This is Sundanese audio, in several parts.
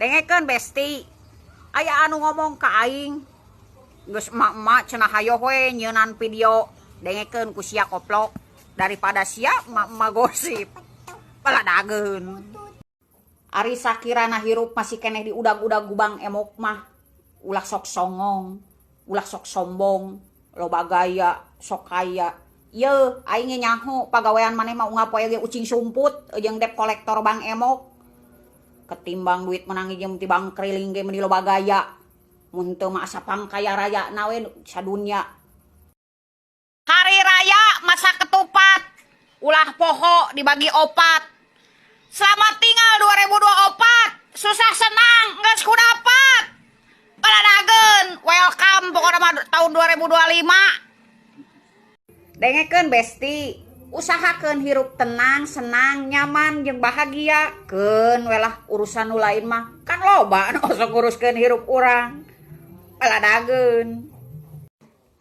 Dengekeun, besti, aya anu ngomong ka aing, geus emak-emak cenah hayoh we nyeunan video. Dengekeun ku sia, koplok, daripada sia emak-emak gosip. Baladageun. Ari sakirana hirup masih keneh di udag-udag ku Bank Emok mah ulah sok songong, ulah sok sombong, loba gaya, sok kaya. Ye, aing ge nyaho pagawean maneh mah unggal poe ge ucing sumput jeung debt collector Bank Emok. Ketimbang duit menang jeung ti bank keriling ge meni loba gaya. Mun teu mah asa pangkaya raya na we sadunya. Hari raya masak ketupat, ulah poho dibagi opat. Selamat tinggal 2024, susah senang geus kudapat. Baladageun, welcome pokoknya mah tahun 2025. Dengekeun, besti, usahakeun hirup tenang, senang, nyaman jeung bahagia. Keun we lah urusan nu lain mah, kan loba nu osok nguruskeun hirup urang. Baladageun.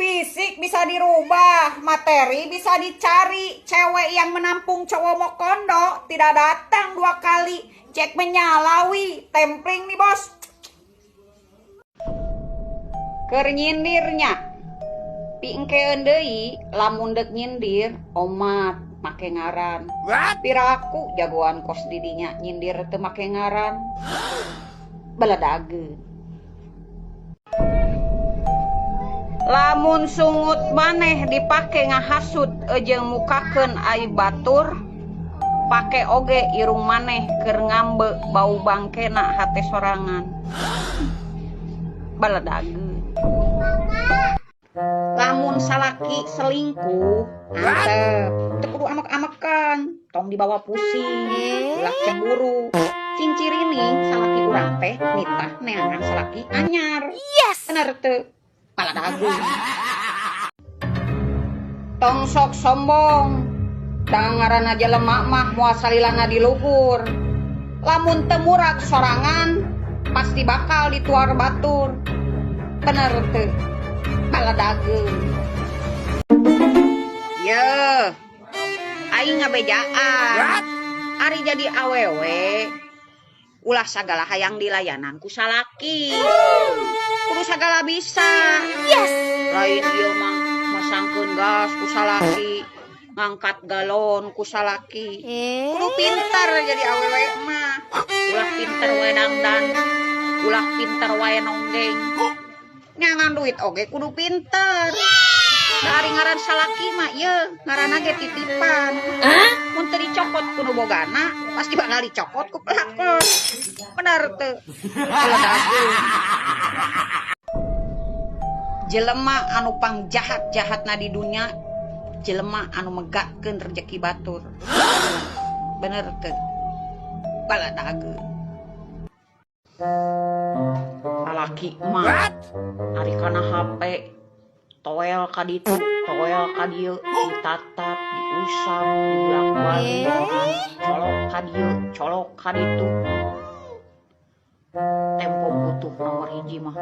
Fisik bisa dirubah, materi bisa dicari. Cewek yang menampung cowok mokondo tidak datang dua kali. Cek menyalawi, templing nih, bos. Keur nyindirnya. Piengkeun deui, lamun deuk nyindir, omat make ngaran. Piraku jagoan kos didinya nyindir teu make ngaran. Baladageun. Lamun sungut maneh dipake ngahasut jeung mukakeun aib batur, pake oge irung maneh keur ngambe bau bangkena hate sorangan. Baladageun. Lamun salaki selingkuh, antep, teu kudu amek-amekan, tong dibawa pusing, ulah cemburu. Cing cirining salaki urang teh nitah neangan salaki anyar. Yes. Bener teu? Baladageun. Tong sok sombong. Da ngaranna jelema mah moal salilana di luhur. Lamun teu murag sorangan, pasti bakal dituar batur. Bener teu? Baladageun. Yeuh, aing ngabejaan. Ari jadi awewe, ulah sagala hayang dilayanan ku salaki. Kudu sagala bisa. Yes. Lain ieu mah masangkeun gas ku salaki, ngangkat galon ku salaki. Kudu pintar jadi awewe mah. Ulah pinter wae dangdan, ulah pinter wae nonggeng. Nyangan duit oge kudu pinter. Da ari ngaran salaki mah ieu ngaranna ge titipan. Mun teu dicokot ku nu bogana, pasti bakal dicokot ku pelakon. Bener teu? Baladageun. Jelema anu pangjahat-jahatna di dunya, jelema anu megatkeun rejeki batur. Bener teu? Baladageun. Lalaki mah ari kana HP toel ka ditu, toel ka dieu, ditatap, diusap, dibulak-balik, colok ka dieu, colok ka ditu. Tempo butuh nomor hiji mah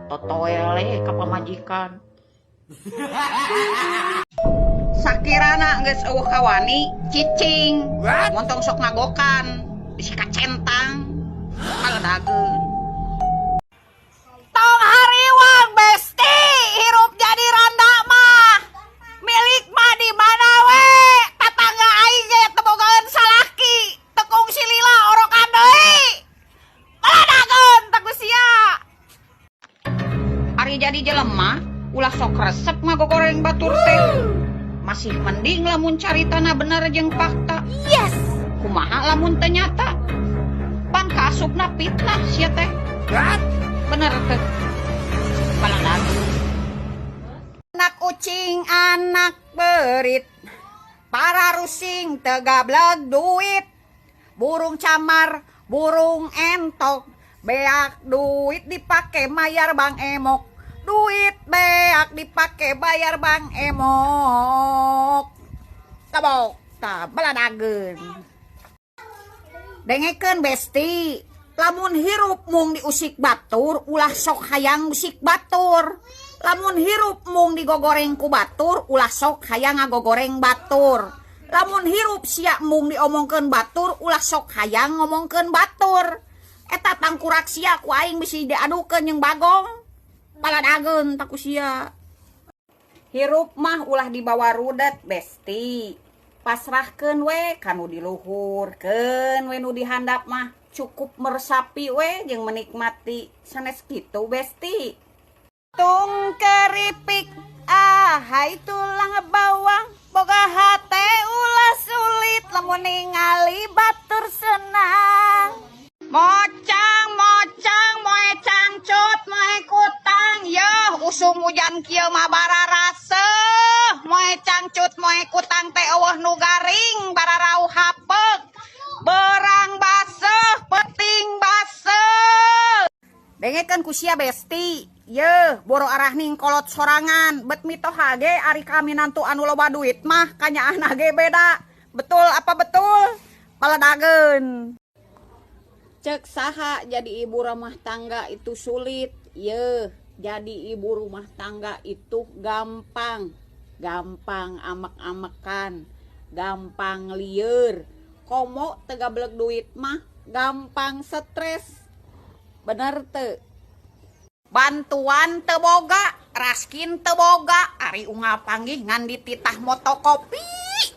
totoele ka pamajikan. Sakirana geus euweuh kawani, cicing. Montong sok ngagokan, bisi kacentang. Baladageun. Tong hariwang, besti, hirup jadi randa mah. Milik mah di mana we? Tatangga aing ge teu bogaeun salaki, teu kungsi lila orokan deui. Baladageun tah ku sia. Ari jadi jelema, ulah sok resep ngagogoreng batur teh. Masih mending lamun caritana bener jeung fakta. Yes. Kumaha lamun teu nyata? Pan kaasupna fitnah sia teh. Bener teu? Baladageun. Anak ucing, anak berit, para rusing teu gableg duit. Burung camar, burung entok, beak duit dipake mayar Bank Emok. Duit beak dipake bayar Bank Emok. Tabok, tah baladageun. Dengekeun, besti, lamun hirup mung diusik batur, ulah sok hayang usik batur. Lamun hirup mung digogoreng ku batur, ulah sok hayang ngagogoreng batur. Lamun hirup sia mung diomongkeun batur, ulah sok hayang ngomongkeun batur. Eta tangkurak sia ku aing bisi diadukeun jeung bagong. Paladageun ta ku sia. Hirup mah ulah dibawa rudet, besti. Pasrahkeun we ka nu di luhur, keun we nu di handap mah cukup meresapi we jeung menikmati, sanes kitu, besti? Tung keripik ah hai tulang bawang, boga hate ulah sulit, lamun ningali batur senang. Mocang mocang moe cangcut moe kutang, yeuh usum hujan kieu mah bararaseuh. Moe cangcut moe kutang teh euweuh nu garing, bararauh hapeuk, berang baseuh, peting baseuh. Dengekeun ku sia, besti. Yeuh, boro arahning kolot sorangan bet mitoha ge ari kami nantu anu loba duit mah kanyaahna ge beda. Betul apa betul? Paladageun. Cek saha jadi ibu rumah tangga itu sulit? Yeuh, jadi ibu rumah tangga itu gampang. Gampang amek-amekan, gampang lieur, komo teu gablek duit mah gampang stres. Bener teu? Bantuan teu boga, raskin teu boga, ari unggal panggih ngan dititah motokopi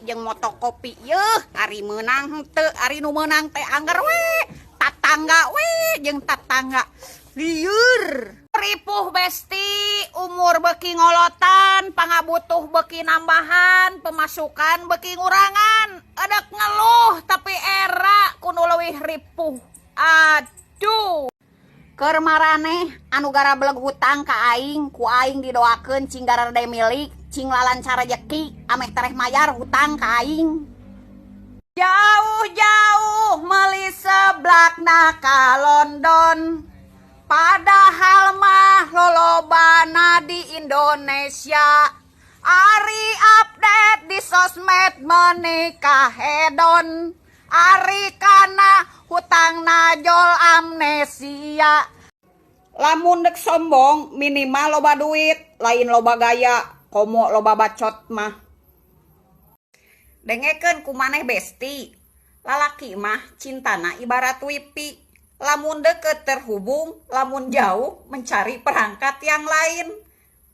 jeung motokopi. Yeuh, ari meunang henteu, ari nu meunang teh angger we tatangga we jeung tatangga. Lieur. Ripuh, besti, umur beki ngolotan, pangabutuh beki nambahan, pemasukan beki ngurangan. Edek ngeluh tapi era ku nu leuwih ripuh. Aduh. Keur maraneh anu garabeleg hutang ka aing, ku aing didoakeun cing garede milik, cing lalancar rejeki, ameh tereh mayar hutang ka aing. Jauh-jauh meuli seblak na ka London, padahal mah lolobana di Indonesia. Ari update di sosmed menikah hedon, ari kana hutang najol amnesia. Lamun dek sombong minimal loba duit, lain loba gaya, komo loba bacot mah. Dengekeun ku maneh, besti. Lalaki mah cintana ibarat wifi. Lamun deket terhubung, lamun jauh mencari perangkat yang lain.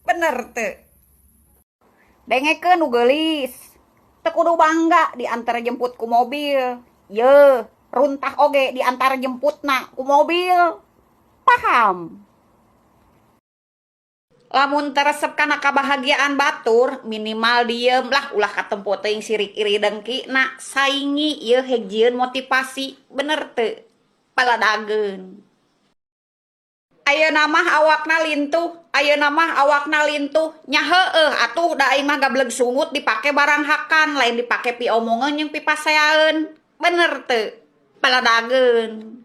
Bener teu? Dengekeun nu geulis. Teu kudu bangga diantar jemput ku mobil. Yeuh, runtah oge diantar jemputna ku mobil. Paham? Lamun teu resep kana kabahagiaan batur, minimal diem lah, ulah katempo teuing sirik iri dengki na, saingi ieu hejieun motivasi. Bener teu? Paladageun. Ayeuna mah awakna lintuh, ayeuna mah awakna lintuh. Nya heueuh atuh, da aing mah gableg sungut dipake barang hakan, lain dipake piomongeun jeung pipaseaeun. Bener teu? Paladageun.